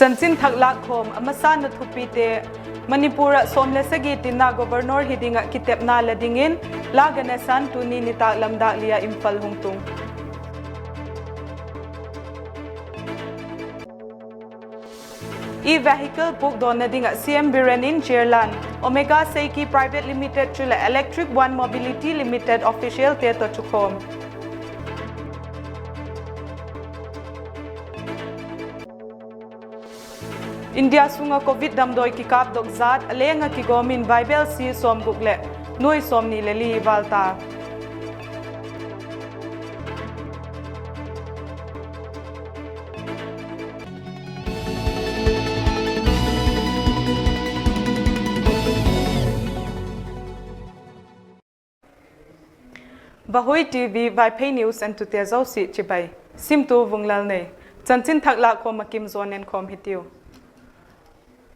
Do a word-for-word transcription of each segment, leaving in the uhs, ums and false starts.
Chanchin thak lâkkhawm a masana thupite. Manipur ah sawm le sagi tinna Governor hi ding ah kitepna la dingin La Ganesan tuni nitâklam dâk li ah Imphal hung tung. E-vehicle pukdawnna ding ah C M Biren in chair lan, Omega Seiki Private Limited chuleh Electric One Mobility Limited officialte tawh thukhawm. India sung ah Covid damdawi kikâpdok zat a leng ah kigawm in vaibelsi sawmguk leh nuai sawmni le li vâl ta. Vahui TV Vaiphei news entute zosia chibai. Simtu Vunglal nei. Chanchin thak lâkkhawm a kim zaw enkhawm hitiu.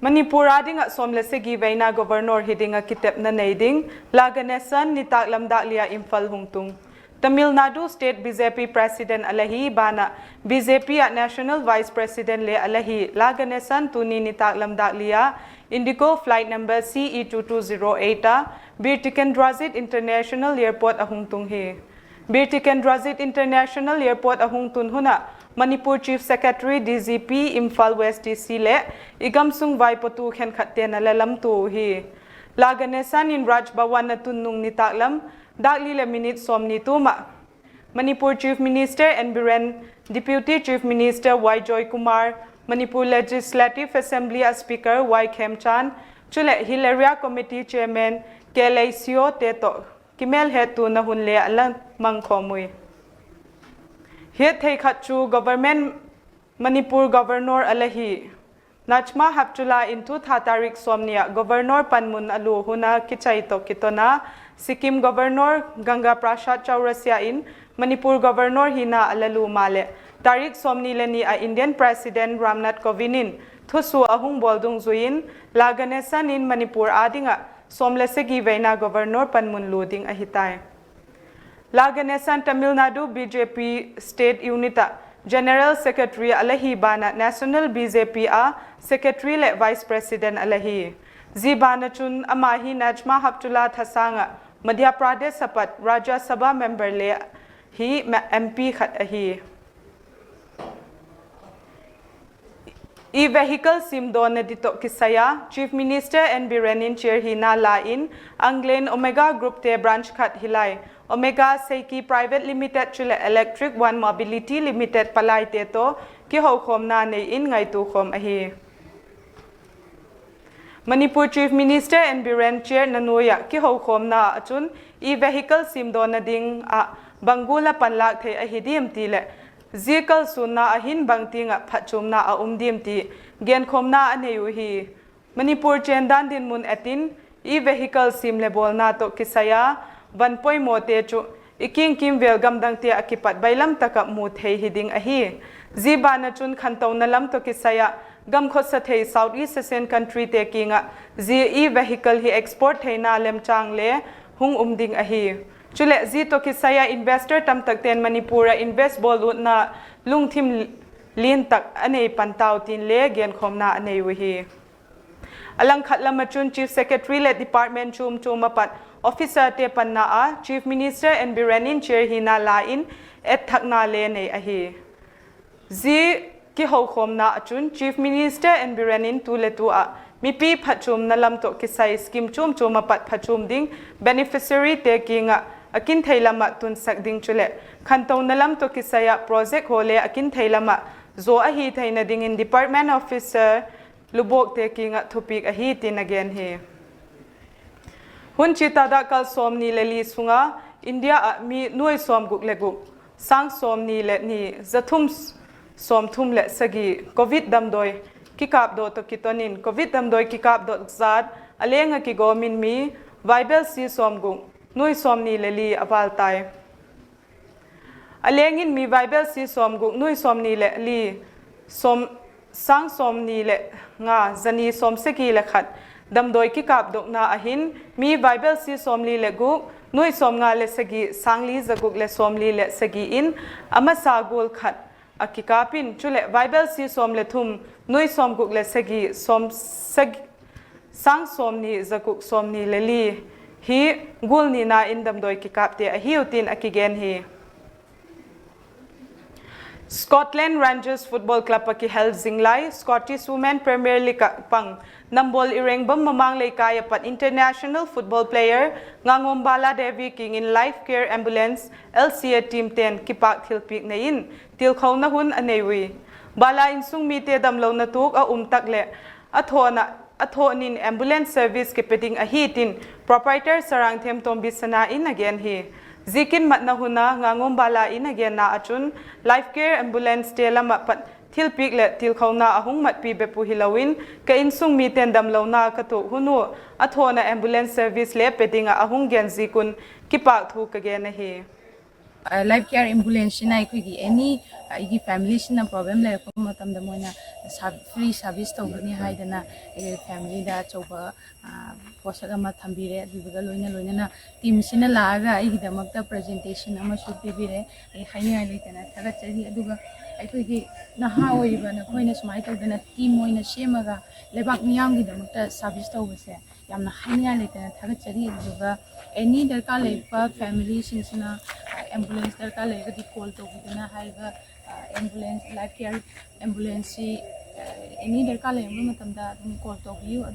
Manipur â ding ah sawm le sagi veina Governor hi ding ah kitepna nei ding La Ganesan nitâklam dâk li ah Imphal hung tung. Tamil Nadu State B J P President a la hi ban ah B J P ah National Vice President le a la hi La Ganesan tuni nitâklam dâk li ah Indigo flight number C E two two zero eight a Bir Tikendrajit International Airport a hung tung hi. Bir Tikendrajit International Airport a hung tun hun ah Manipur Chief Secretary, D G P, Imphal West D C leh i gamsung vaipatu khenkhatte'n a la lamtua hi. La Ganesan in Raj Bhavan a tun nung nitâklam dâk li leh minute sawmni tum ah Manipur Chief Minister N Biren, Deputy Chief Minister Y Joykumar, Manipur Legislative Assembly a Speaker Y Khemchand, chuleh Hill Area Committee Chairman K Leishiho te tawh kimêlhettuana hun le a la mangkhawm ui. Hiat thei khat chu government Manipur Governor a la hi Najma Heptulla in tu tha tarik sawmni ah Governor panmun a lua hun a kichai tawh kiton a, Sikkim Governor Ganga Prasad Chaurasia in Manipur Governor hina a la lua maleh, tarik sawmni le ni ah Indian President Ram Nath Kovind in thusua a hung bawl dungzui in, La Ganesan in Manipur â ding ah sawm le sagi veina Governor panmun lua ding ahi tai. La Ganesan Tamil Nadu B J P State Unit ah General Secretary a la hi ban ah National B J P a Secretary leh Vice President a la hi. Zia ban ah chun ama hi Najma Heptulla thasâng ah Madhya Pradesh a pat Rajya Sabha member le hi M P khat ahi. E-vehicle simdawnna di tawh kisai a Chief Minister N Biren in chair hina la in Anglin Omega Groupte branch khat hilai Omega Seiki Private Limited chuleh Electric One Mobility Limited palaite tawh kihokhawmna nei in ngaitua khawm ahi. Manipur Chief Minister N Biren chairna nuai ah kihokhawmna ah chun e-vehicle simdawnna ding ah bang gual a panlâk thei ahi diam ti leh zia kalsuanna ah hin bangtiang ah phatchuamna a um diam ti genkhawmna a nei uhi. Manipur chêndan dinmun et in e-vehicle siam leh bawlna tawh kisai a van poimawte chu i kiang kîmvêl gamdangte ah kipat bailam tak ah mu thei hi ding ahi. Zia ban ah chun khantona lam tawh kisai ah gam khawsa thei South East Asian countryte kiang ah zia e-vehicle hi export theina lemchâng le hung um ding ahi. Chuleh zia tawh kisai ah investor tamtakte'n Manipur ah invest bawl utna lungthim lian tak a nei pan tau tin le genkhawmna a nei uhi. A langkhat lam ah chun Chief Secretary leh department chuam chuam a pat officerte panna ah Chief Minister N Biren in chair hina la in etthakna le nei ahi. Zia kihokhawmna ah chun Chief Minister N Biren in tu leh tu ah mipi phatchuamna lam tawh kisai scheme chuam chuam a pat phatchuam ding beneficiaryte kiang ah a kinthei lam ah tunsak ding chuleh khantona lam tawh kisai ah project haw le a kinthei lam ah zaw ahi theina dingin department officer lubawkte kiang ah thupiak ahi tin a gen hi. Hun chia tadak kal sawmni le li sung a India ah mi nuai sawmguk le guk, sâng sawmni leh ni, za thum sawmthum leh sagi Covid damdawi kikâpdaw tawh kiton in Covid damdawi kikâpdaw zat a leng ah kigawm in mi vaibelsi sawmguk, nuai sawmni le li a vâl tai. A leng in mi vaibelsi sawmguk, nuai sawmni leh li, sâng sawmni leh nga, za ni sawmsagi le khat damdawi kikâpdokna ah hin mi vaibelsi sawmli le guk, nuai sawmnga le sagi, sângli za guk leh sawmli leh sagi in a masa gual khat a kikâp in, chuleh vaibelsi sawm le thum, nui sawmguk le sagi, sawm, sag-, sâng sawmni za guk sawmni le li hi gul nina in damdawi kikâpte ahiu tin a kigen hi. Scotland Rangers Football Club ah kihel zinglai Scottish Women Premier League ah pang nambawl Irengbam Mamang Leikai ah pat international football player Ngangom Bala Devi kiang in Life Care Ambulance, L C A team ten kipâk thilpiak nei in tilkhona hun a nei ui. Bala insung mite damlona tuak a um tak leh a thawn in ambulance service kipe ding ahi tin proprietor Sarangthem Tombisana in a gen hi. Ziakin matna hun a Ngangom Bala in a genna ah chun Life Care Ambulance te lam ah pat thilpiak leh tilkhona a hung matpi bep uh hilo in ka insung miten damlona ka tuak hun uh a thawn ah ambulance service le pe ding ah a hung gen ziak un kipâk thu ka gen ahi. Life Care Ambulance ꯁꯤꯅ ꯑꯩꯈꯣꯏꯒꯤ any ꯑꯩꯒꯤ ꯐꯦꯃꯤꯂꯤꯁꯤꯅ ꯄ꯭ꯔꯣꯕ꯭ꯂꯦꯝ ꯂꯩꯔꯛꯄ ꯃꯇꯝꯗ ꯃꯣꯏꯅ ꯁꯥ-, free service ꯇꯧꯒꯅꯤ ꯍꯥꯏꯗꯅ ꯑꯩꯒꯤ ꯐꯦꯃꯤꯂꯤꯗ ꯑꯆꯧꯕ, ꯑ, ꯄꯣꯠꯁꯛ ꯑꯃ ꯊꯝꯕꯤꯔꯦ꯫ ꯑꯗꯨꯗꯨꯒ ꯂꯣꯏꯅ ꯂꯣꯏꯅꯅ ꯇꯤꯝꯁꯤꯅ ꯂꯥꯛꯑꯒ ꯑꯩꯒꯤꯗꯃꯛꯇ ꯄ꯭ꯔꯖꯦꯟꯇꯦꯁꯟ ꯑꯃꯁꯨ ꯄꯤꯕꯤꯔꯦ꯫ ꯑꯩ ꯍꯥꯏꯅꯤꯡꯉꯥꯏ ꯂꯩꯇꯅ ꯊꯥꯒꯠꯆꯔꯤ꯫ ꯑꯗꯨꯒ ꯑꯩꯈꯣꯏꯒꯤ ꯅꯍꯥ ꯑꯣꯏꯔꯤꯕ ꯅꯈꯣꯏꯅ ꯁꯨꯃꯥꯏꯅ ꯇꯧꯗꯅ ꯇꯤꯝ ꯑꯣꯏꯅ ꯁꯦꯝꯃꯒ ꯂꯩꯕꯥꯛ ꯃꯤꯌꯥꯝꯒꯤꯗꯃꯛꯇ ꯁꯥꯔꯚꯤꯁ ꯇꯧꯕꯁꯦ ꯌꯥꯝꯅ ꯍꯥꯏꯅꯤꯡꯉꯥꯏ ꯂꯩꯇꯅ ꯊꯥꯒꯠꯆꯔꯤ꯫ ꯑꯗꯨꯗꯨꯒ ꯑꯦꯅꯤ ꯗꯔꯀꯥꯔ ꯂꯩꯕ ꯐꯦꯃꯤꯂꯤꯁꯤꯡꯁꯤꯅ, ꯑ, ꯑꯦꯝꯕꯨꯂꯦꯟꯁ ꯗꯔꯀꯥꯔ ꯂꯩꯔꯒꯗꯤ ꯀꯣꯜ ꯇꯧꯕꯤꯗꯨꯅ ꯍꯥꯏꯔꯤꯕ, ꯑ, ꯑꯦꯝꯕꯨꯂꯦꯟꯁ, Life Care Ambulance ꯁꯤ, ꯑ, ꯑꯦꯅꯤ ꯗꯔꯀꯥꯔ ꯂꯩꯔꯛꯄ ꯃꯇꯝꯗ ꯑꯗꯨꯝ ꯀꯣꯜ ꯇꯧꯕꯤꯌꯨ꯫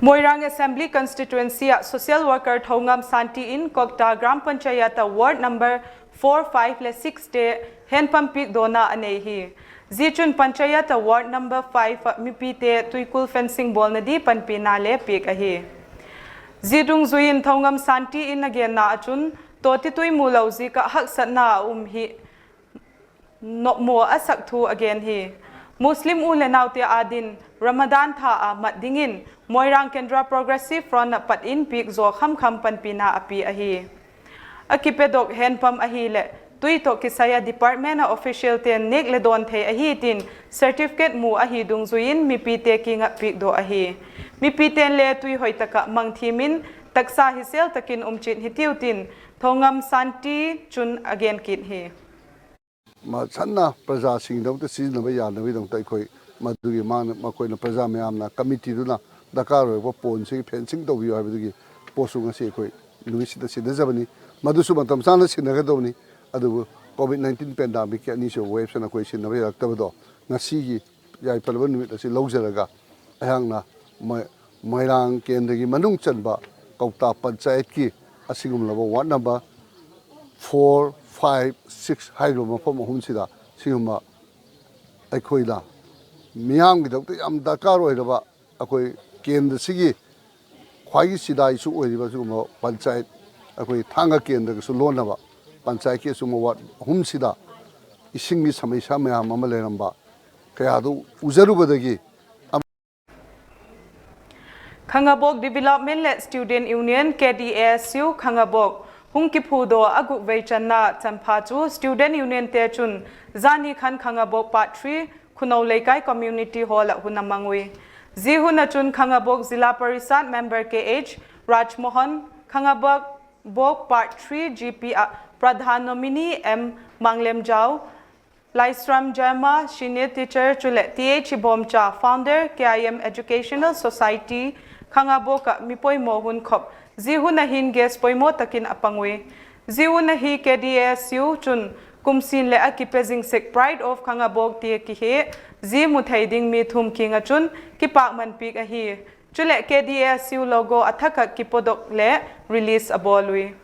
Moirang Assembly Constituency ah social worker Thoungam Santi in Kokta Gram Panchayat ah ward number four, five le six te henpam piak dawna a nei hi. Zia chun Panchayat ah ward number five ah mipite tuikul fencing bawlna di panpina le piak ahi. Zia dungzui in Thoungam Santi in a genna ah chun, tawtitui mu lo ziak ah haksatna a um hi nopmaw a sak thu a gen hi. Muslim u le naute â din Ramadan tha a mat dingin Moirang Kendra Progressive Front ah pat in piak zaw khamkham panpina a pia ahi. A kipedok henpam ahileh tui tawh kisai ah department ah officialte'n nêk le dawn thei ahi tin certificate mu ahi dungzui in mipite kiang ah piakdaw ahi. Mipite'n le tui hoi tak ah mang thiam in taksa hisel tak in um chiat hitiu tin Thoungam Santi chun a gen kit hi. ꯃꯁꯥꯅ ꯄ꯭ꯔꯖꯥꯁꯤꯡꯒꯤꯗꯃꯛꯇ ꯁꯤꯖꯤꯟꯅꯕ ꯌꯥꯅꯕꯒꯤꯗꯃꯛꯇ ꯑꯩꯈꯣꯏ ꯃꯗꯨꯒꯤ ꯃꯥꯅ, ꯃꯈꯣꯏꯅ ꯄ꯭ꯔꯖꯥ ꯃꯌꯥꯝꯅ ꯀꯃꯤꯇꯤꯗꯨꯅ ꯗꯔꯀꯥꯔ ꯑꯣꯏꯔꯛꯄ ꯄꯣꯟꯁꯤꯡ ꯐꯦꯟꯁꯤꯡ ꯇꯧꯕꯤꯌꯨ ꯍꯥꯏꯕꯗꯨꯒꯤ ꯄꯣꯠꯁꯨ ꯉꯁꯤ ꯑꯩꯈꯣꯏ ꯅꯨꯃꯤꯠꯁꯤꯗ ꯁꯤꯟꯅꯖꯕꯅꯤ꯫ ꯃꯗꯨꯁꯨ ꯃꯇꯝ ꯆꯥꯅ ꯁꯤꯟꯅꯒꯗꯕꯅꯤ꯫ ꯑꯗꯨꯕꯨ COVID nineteen pandemicꯀꯤ ꯑꯅꯤꯁꯨꯕ waveꯁꯤꯅ ꯑꯩꯈꯣꯏ ꯁꯤꯟꯅꯕ ꯌꯥꯔꯛꯇꯕꯗꯣ ꯉꯁꯤꯒꯤ ꯌꯥꯏꯐꯔꯕ ꯅꯨꯃꯤꯠ ꯑꯁꯤ ꯂꯧꯖꯔꯒ ꯑꯩꯍꯥꯛꯅ ꯃꯣꯏ-, ꯃꯣꯏꯔꯥꯡ ꯀꯦꯟꯗ꯭ꯔꯒꯤ ꯃꯅꯨꯡ ꯆꯟꯕ ꯀꯧꯇꯥ ꯄꯟꯆꯥꯌꯠꯀꯤ ꯑꯁꯤꯒꯨꯝꯂꯕ ward number four, five, six ꯍꯥꯏꯔꯤꯕ ꯃꯐꯝ ꯑꯍꯨꯝꯁꯤꯗ ꯁꯤꯒꯨꯝꯕ ꯑꯩꯈꯣꯏꯅ ꯃꯤꯌꯥꯝꯒꯤꯗꯃꯛꯇ ꯌꯥꯝ ꯗꯔꯀꯥꯔ ꯑꯣꯏꯔꯕ ꯑꯩꯈꯣꯏ ꯀꯦꯟꯗ꯭ꯔꯁꯤꯒꯤ ꯈ꯭ꯋꯥꯏꯒꯤ ꯆꯤꯗꯥꯏꯁꯨ ꯑꯣꯏꯔꯤꯕ ꯁꯤꯒꯨꯝꯕ ꯄꯟꯆꯥꯌꯠ, ꯑꯩꯈꯣꯏ ꯊꯥꯡꯒ ꯀꯦꯟꯗ꯭ꯔꯒꯁꯨ ꯂꯣꯟꯅꯕ ꯄꯟꯆꯥꯌꯠꯀꯤ ꯑꯆꯨꯝꯕ ward ꯑꯍꯨꯝꯁꯤꯗ ꯏꯁꯤꯡꯒꯤ ꯁꯃꯁ꯭ꯌꯥ ꯃꯌꯥꯝ ꯑꯃ ꯂꯩꯔꯝꯕ ꯀꯌꯥꯗꯨ ꯎꯖꯔꯨꯕꯗꯒꯤ Khangabok Development le Student Union, K D A S U Khangabok hung kiphudaw a guk vei channa chanpha chu Student Unionte chun zani khan Khangabok Part three Khunou Leikai Community Hall ah hun a mang ui. Zia hun ah chun Khangabok Zilla Parishad Member Kh Rajmohan, Khangabok Part three G P ah Pradhan Nominee M Manglemjao, Laisram Jama, Senior Teacher chuleh Th Ibomcha, Founder, K I M Educational Society, Khangabok ah mi poimaw hun khop zia hun ah hin guest poimaw tak in a pang ui. Zia hun ah hi K D A S U chun kum sin leh a kipe zing sek Pride of Khangabok tia kihe zia mu thei ding mi thum kiang ah chun kipâkman piak ahi. Chuleh K D A S U logo a thak ah kipodok leh release a bawl ui.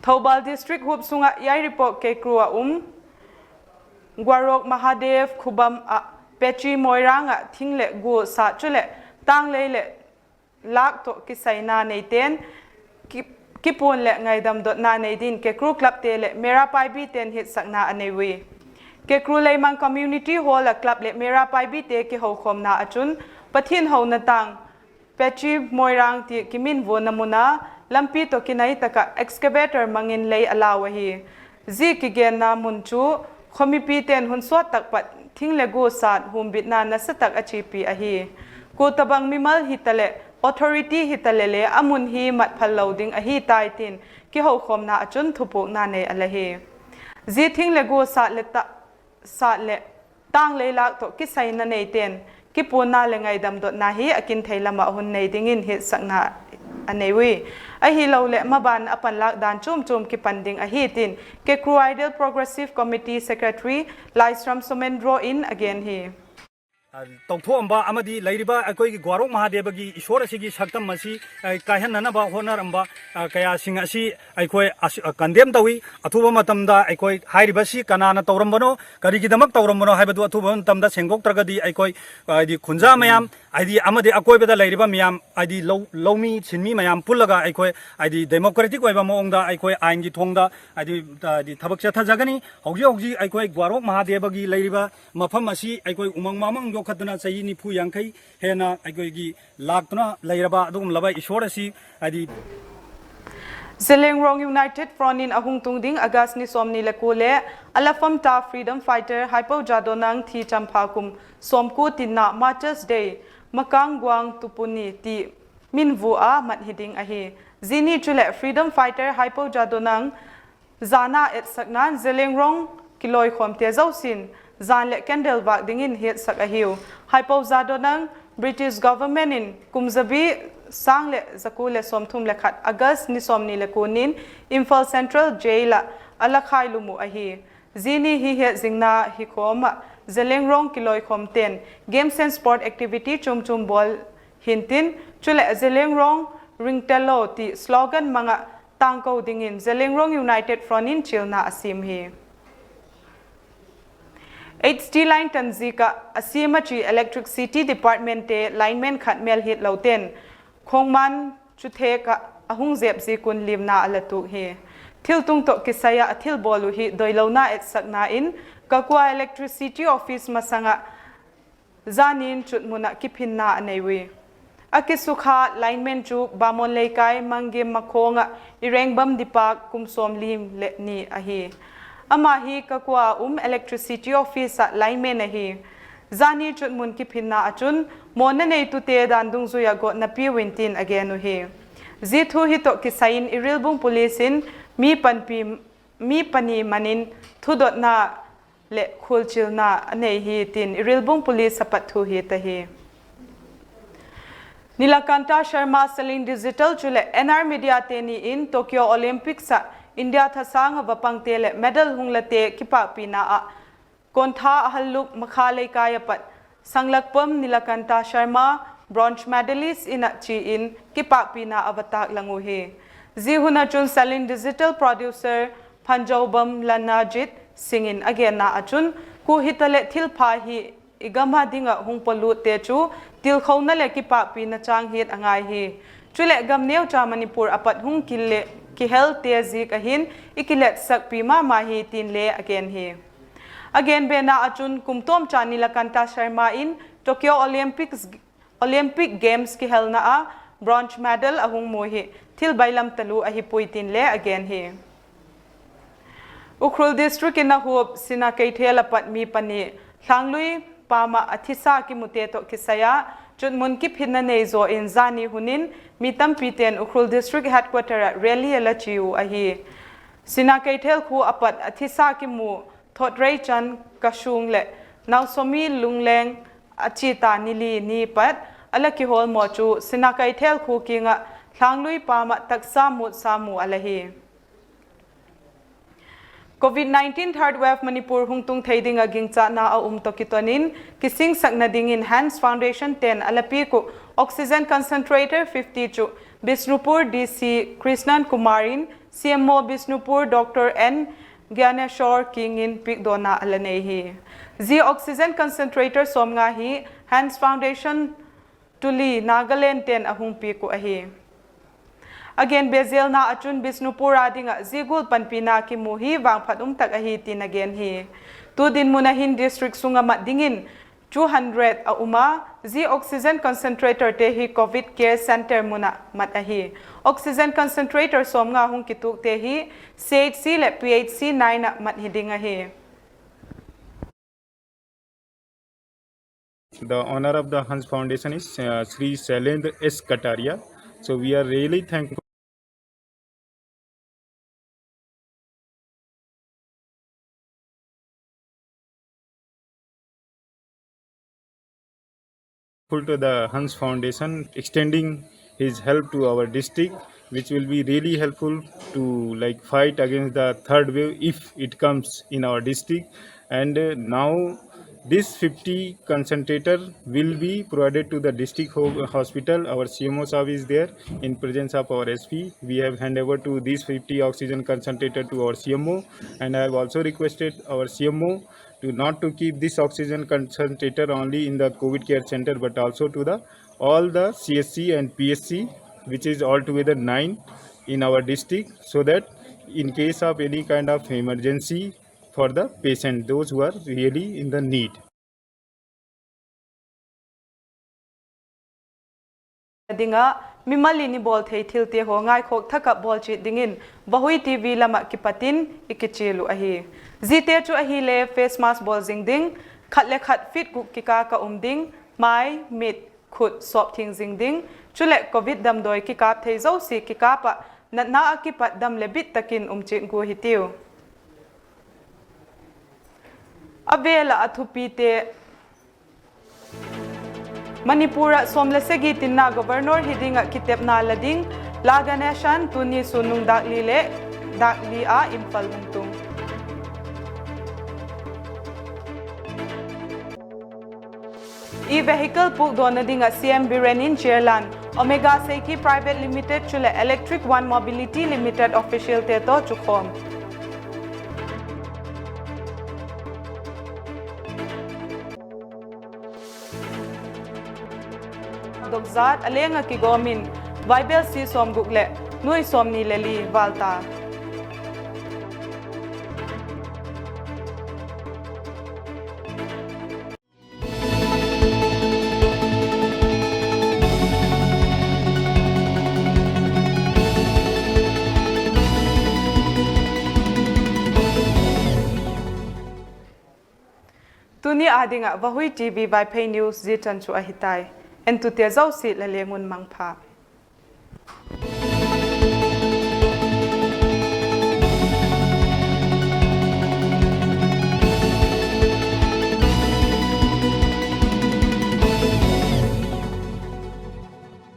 Thoubal District huap sung ah Yairipok Kekru ah um Gwarok Mahadev Khubam ah Pechi Moirang ah thing leh gua sat chuleh tâng lei leh lâk tawh kisaina neite'n ki-, kipuan leh ngaidam dotna nei din Kekru Clubte leh Meira Paibite'n hitsakna a nei ui. Kekru Leimang Community Hall ah club leh Meira Paibite kihokhawmna ah chun Pathian hona tâng Pechi Moirang ti kiminvuana mun a lampi tawh kinai tak ah excavator mang in lei a lau ahi. Zia kigenna mun chu khawmipite'n hun sawt tak pat thing leh gua sat humbitna nasatak a chiapi ahi. Kua tabang mimal hitaleh, authority hitaleh le a mun hi mat phal lo ding ahi tai tin kihokhawmna ah chun thupukna nei a la hi. Zia thing leh gua sat leh ta-, sat leh tâng lei lâk tawh kisaina neite'n kipuanna leh ngaidam dotna hi a kin thei lam ah hun nei dingin hiatsakna a nei ui. Ahiloleh maban a panlâk dan chuam chuam kipan ding ahi tin Kekru Idol Progressive Committee Secretary Laisram Somendro in a gen hi. ꯇꯧꯊꯣꯛꯑꯝꯕ ꯑꯃꯗꯤ ꯂꯩꯔꯤꯕ ꯑꯩꯈꯣꯏꯒꯤ ꯒ꯭ꯋꯥꯔꯣꯛ ꯃꯍꯥꯗꯦꯕꯒꯤ ꯏꯁꯣꯔ ꯑꯁꯤꯒꯤ ꯁꯛꯇꯝ ꯑꯁꯤ, ꯑ, ꯀꯥꯏꯍꯟꯅꯅꯕ ꯍꯣꯠꯅꯔꯝꯕ, ꯑ, ꯀꯌꯥꯁꯤꯡ ꯑꯁꯤ ꯑꯩꯈꯣꯏ ꯑꯁ-, ꯑ, condemn ꯇꯧꯏ꯫ ꯑꯊꯨꯕ ꯃꯇꯝꯗ ꯑꯩꯈꯣꯏ ꯍꯥꯏꯔꯤꯕꯁꯤ ꯀꯅꯥꯅ ꯇꯧꯔꯝꯕꯅꯣ, ꯀꯔꯤꯒꯤꯗꯃꯛ ꯇꯧꯔꯝꯕꯅꯣ ꯍꯥꯏꯕꯗꯨ ꯑꯊꯨꯕ ꯃꯇꯝꯗ ꯁꯦꯡꯗꯣꯛꯇ꯭ꯔꯒꯗꯤ ꯑꯩꯈꯣꯏ, ꯑ, ꯍꯥꯏꯗꯤ ꯈꯨꯟꯖꯥ ꯃꯌꯥꯝ, ꯍꯥꯏꯗꯤ ꯑꯃꯗꯤ ꯑꯀꯣꯏꯕꯗ ꯂꯩꯔꯤꯕ ꯃꯌꯥꯝ, ꯍꯥꯏꯗꯤ ꯂꯧ-, ꯂꯧꯃꯤ ꯁꯤꯟꯃꯤ ꯃꯌꯥꯝ ꯄꯨꯜꯂꯒ ꯑꯩꯈꯣꯏ, ꯍꯥꯏꯗꯤ democratic ꯑꯣꯏꯕ ꯃꯑꯣꯡꯗ ꯑꯩꯈꯣꯏ ꯑꯥꯏꯟꯒꯤ ꯊꯣꯡꯗ, ꯍꯥꯏꯗꯤ, ꯍꯥꯏꯗꯤ ꯊꯕꯛ ꯆꯠꯊꯖꯒꯅꯤ꯫ ꯍꯧꯖꯤꯛ ꯍꯧꯖꯤꯛ ꯑꯩꯈꯣꯏ ꯒ꯭ꯋꯥꯔꯣꯛ ꯃꯍꯥꯗꯦꯕꯒꯤ ꯂꯩꯔꯤꯕ ꯃꯐꯝ ꯑꯁꯤ ꯑꯩꯈꯣꯏ ꯎꯃꯪ ꯋꯥꯃꯪ ꯌꯣꯛꯈꯠꯇꯨꯅ ꯆꯍꯤ ꯅꯤꯐꯨ ꯌꯥꯡꯈꯩ ꯍꯦꯟꯅ ꯑꯩꯈꯣꯏꯒꯤ ꯂꯥꯛꯇꯨꯅ ꯂꯩꯔꯕ ꯑꯗꯨꯒꯨꯝꯂꯕ ꯏꯁꯣꯔ ꯑꯁꯤ, ꯍꯥꯏꯗꯤ, Zeliangrong United Front in a hung tung ding August ni sawmni le kua le a la pham ta freedom fighter Haipou Jadonang thi champha kum sawmkua tinna Martyrs' Day, Makang Guang Tupuni ti min vua mat hi ding ahi. Zia ni chuleh freedom fighter Haipou Jadonang zana etsakna'n Zeliangrong kilawikhawmte zosia'n jan leh candle vâk dingin hiatsak ahiu. Haipou Jadonang British government in kum zabi sâng leh za kua le sawmthum le khat August ni sawmni le kua nin Imphal Central Jail ah a la khailum uh ahi. Zia ni hi hetzingna hi khawm ah Zeliangrong kilawikhawmte'n games and sport activity chuam chuam bawl hintin, chuleh Zeliangrong ringtalo ti slogan mang ah tângko dingin Zeliangrong United Front in chialna a siam hi. H T line tan ziak ah a siam a chi Electricity Departmentte lineman khat mêlhiat lote'n khawngman chu thêk ah a hung zep ziak un liamna a la tuak hi. Thiltung tawh kisai ah a thilbawl uh hi doilona etsakna in Kakua Electricity Office masang ah zan in chutmun ah kiphinna a nei ui. A kisukha lineman chu Bamon Leikai Mangim Makhong ah Irengbam Dipak kum sawmli leh ni ahi. Ama hi Kakua ah um Electricity Office ah lineman ahi. Zani chutmun kiphinna ah chun mawna neitute dan dungzui ah gawtna piau intin a gen uhi. Zia thu hi tawh kisai in Irilbung Police in mi panpi, mi pani man in thudotna leh khualchilna a nei hi tin Irilbung Police a pat thu hi ta hi. Nilakanta Sharma, Selin Digital chuleh N R Media teni in Tokyo Olympics ah India thasâng ah va pangte leh medal hung late kipâkpina ah Kontha a Hallup Makha Leikai a pat Sanglakpam Nilakanta Sharma, bronze medalist in a chi in kipâkpina a va tâk lang uhi. Zia hun ah chun Selin Digital producer Phanjobam Lanajit Singh in a genna ah chun, kua hitaleh thilpha hi i gam a ding ah hung pawlutte chu tilkhona leh kipâkpina chang hiat a ngai hi. Chuleh gam neucha Manipur a pat hung kile kihelte ziak ahin i kiletsakpi ma ma hi tin le a gen hi. A gen bena ah chun kum tawmcha Nilakanta Sharma in Tokyo Olympics, Olympic Games kihelna ah bronze medal a hung mu hi thil bailam talu ahi puai tin le a gen hi. Ukhrul District in a huap Sina Keithel a pat mi pani Thlanglui pam ah a thisa kimute tawh kisai ah chutmun kiphinna nei zaw in zani hun in mi tampite'n Ukhrul District Headquarter ah rally a la chi uh ahi. Sina Keithel khua a pat a thisa kimu Thotreichan Kasung leh Naosomi Lungleng a chi ta ni li ni pat a la kihawlmaw chu Sina Keithel khua kiang ah Thlanglui pam ah taksa mutsa mu a la hi. Covid nineteen third wave Manipur hung tung thei ding ah gingchatna a um tawh kiton in kisingsakna dingin Hands Foundation te'n a la piak uh oxygen concentrator fifty chu Bishnupur D C Krishnan Kumar in C M O Bishnupur Doctor N Gyaneshwar kiang in piakdawna a la nei hi. Zia oxygen concentrator sawmnga hi Hands Foundation Tuli Nagaland te'n a hung piak uh ahi. A gen bezelna ah chun Bishnupur a ding ah zia gual panpina kimu hi vangphat um tak ahi tin a gen hi. Tu dinmun ah hin district sung ah mat dingin two hundred a um a, zia oxygen concentratorte hi Covid Care Centre mun ah mat ahi. Oxygen concentrator sawmnga hung kituakte hi C H C leh P H C nine ah mat hi ding ahi. The owner of the Hans Foundation is, uh, Shri Shailendra S Kataria. So we are really thankful. to the Hans Foundation extending his help to our district, which will be really helpful to, like, fight against the third wave if it comes in our district. And uh, now this fifty concentrator will be provided to the district ho- hospital. Our C M O sahab is there in presence of our S P. We have hand over to these fifty oxygen concentrator to our C M O, and I have also requested our C M O to not to keep this oxygen concentrator only in the COVID care center, but also to the all the C H C and P H C, which is altogether nine in our district, so that in case of any kind of emergency for the patient, those who are really in the need. Ding ah, mimal in i bawl thei thilte haw ngaikhawk thak ah bawl chiat dingin Vahui T V lam ah kipat in i kichial uh ahi. Ziate chu ahile face mask bawl zing ding, khat le khat feet guk kikâl ah um ding, mai, mit, khut sawp thiang zing ding, chuleh COVID damdawi kikâp thei zosia kikâp ah natna ah kipat dam leh bit tak in um chiat gua hitiu. A vêl ah a thupite. Manipur ah sawm le sagi tinna Governor hi ding ah kitepna la ding, La Ganesan tuni sunnung dâk li leh dâk li ah Imphal hung tung. E-vehicle pukdawna ding ah C M Biren in chairman, Omega Seiki Private Limited chuleh Electric One Mobility Limited officialte tawh chukhawm. Dokzat a leng ah kigawm in, vaibelsi sawmguk leh nui sawmni le li vâl ta. Tuni â ding ah Vahui T V Vaiphei News zia chan chu ahi tai. Entute zosia la leng un mangpha.